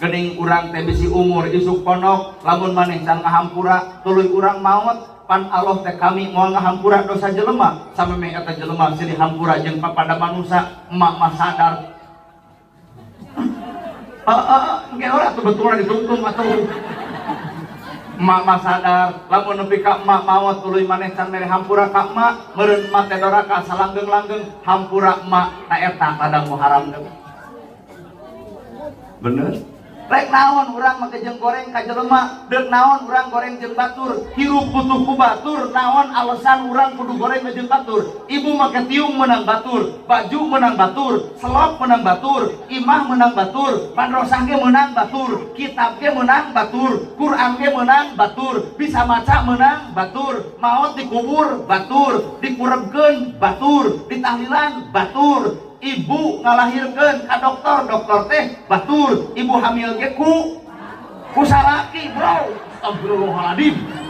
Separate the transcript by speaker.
Speaker 1: Geuning urang teh bisi umur isuk pondok. Lamun maneh can ngahampura, tuluy urang maot, pan Allah teh kami moal ngahampura dosa jelema samemeh eta jelema silih hampura jeung papada manusia. Emak mah sadar. Heeh, engke ora tuh betulan ditungtung atuh. Emak mah sadar, lamun nepi ka emak maot tuluy maneh can mere hampura ka emak, meureun emak teh doraka salanggeng-langgeng. Hampura emak, ta eta ladang Muharram teh. Bener. Rek naon urang make jeung goreng ka jelema, deuk naon urang goreng jeung batur, hirup butuh ku batur, naon alasan urang kudu goreng jeung batur? Ibu make tiung menang batur, baju menang batur, selop menang batur, imah menang batur, pandrosah ge menang batur, kitab ge menang batur, Quran ge menang batur, bisa maca menang batur, maot dikubur batur, dikurebkeun batur, ditahlilan batur, ibu ngalahirkeun ka dokter, dokter teh batur, ibu hamil ge ku salaki, bro. Astagfirullahaladzim.